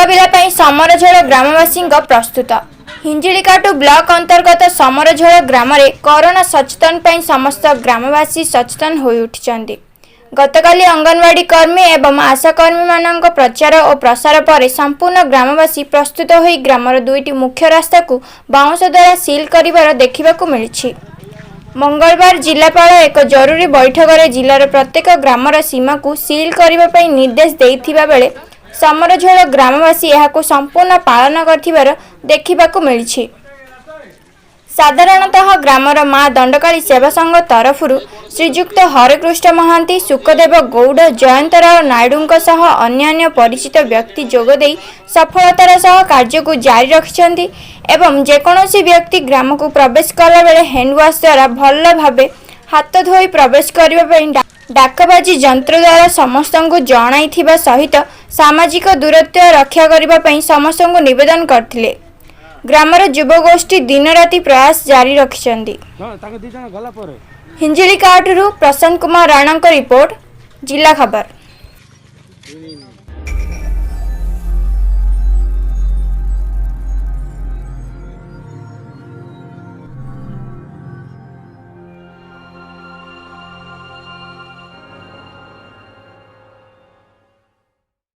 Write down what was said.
ମୁକାବିଲା ପାଇଁ ସମରଝୋଳ ଗ୍ରାମବାସୀଙ୍କ ପ୍ରସ୍ତୁତ। ହିଞ୍ଜିଳିକାଟୁ ବ୍ଲକ ଅନ୍ତର୍ଗତ ସମରଝୋଳ ଗ୍ରାମରେ କରୋନା ସଚେତନ ପାଇଁ ସମସ୍ତ ଗ୍ରାମବାସୀ ସଚେତନ ହୋଇଉଠିଛନ୍ତି। ଗତକାଲି ଅଙ୍ଗନବାଡି କର୍ମୀ ଏବଂ ଆଶାକର୍ମୀମାନଙ୍କ ପ୍ରଚାର ଓ ପ୍ରସାର ପରେ ସମ୍ପୂର୍ଣ୍ଣ ଗ୍ରାମବାସୀ ପ୍ରସ୍ତୁତ ହୋଇ ଗ୍ରାମର ଦୁଇଟି ମୁଖ୍ୟ ରାସ୍ତାକୁ ବାଉଁଶ ଦ୍ୱାରା ସିଲ୍ କରିବାର ଦେଖିବାକୁ ମିଳିଛି। ମଙ୍ଗଳବାର ଜିଲ୍ଲାପାଳ ଏକ ଜରୁରୀ ବୈଠକରେ ଜିଲ୍ଲାର ପ୍ରତ୍ୟେକ ଗ୍ରାମର ସୀମାକୁ ସିଲ୍ କରିବା ପାଇଁ ନିର୍ଦ୍ଦେଶ ଦେଇଥିବା ବେଳେ ସମରଝୋଳ ଗ୍ରାମବାସୀ ଏହାକୁ ସମ୍ପୂର୍ଣ୍ଣ ପାଳନ କରିଥିବାର ଦେଖିବାକୁ ମିଳିଛି। ସାଧାରଣତଃ ଗ୍ରାମର ମା ଦଣ୍ଡକାଳୀ ସେବା ସଂଘ ତରଫରୁ ଶ୍ରୀଯୁକ୍ତ ହରେକୃଷ୍ଣ ମହାନ୍ତି, ସୁଖଦେବ ଗୌଡ଼, ଜୟନ୍ତ ରାଓ ନାଇଡୁଙ୍କ ସହ ଅନ୍ୟାନ୍ୟ ପରିଚିତ ବ୍ୟକ୍ତି ଯୋଗଦେଇ ସଫଳତାର ସହ କାର୍ଯ୍ୟକୁ ଜାରି ରଖିଛନ୍ତି ଏବଂ ଯେକୌଣସି ବ୍ୟକ୍ତି ଗ୍ରାମକୁ ପ୍ରବେଶ କଲାବେଳେ ହ୍ୟାଣ୍ଡ ୱାଶ୍ ଦ୍ୱାରା ଭଲ ଭାବେ ହାତ ଧୋଇ ପ୍ରବେଶ କରିବା ପାଇଁ ଡାକବାଜି ଯନ୍ତ୍ର ଦ୍ୱାରା ସମସ୍ତଙ୍କୁ ଜଣାଇଥିବା ସହିତ ସାମାଜିକ ଦୂରତ୍ୱ ରକ୍ଷା କରିବା ପାଇଁ ସମସ୍ତଙ୍କୁ ନିବେଦନ କରିଥିଲେ। ଗ୍ରାମର ଯୁବଗୋଷ୍ଠୀ ଦିନରାତି ପ୍ରୟାସ ଜାରି ରଖିଛନ୍ତି। ହଁ, ତାଙ୍କ 2 ଜଣ ଗଲା ପରେ। ହିଞ୍ଜିଳିକାଟୁରୁ ପ୍ରଶାନ୍ତ କୁମାର ରାଣାଙ୍କ ରିପୋର୍ଟ, ଜିଲ୍ଲା ଖବର।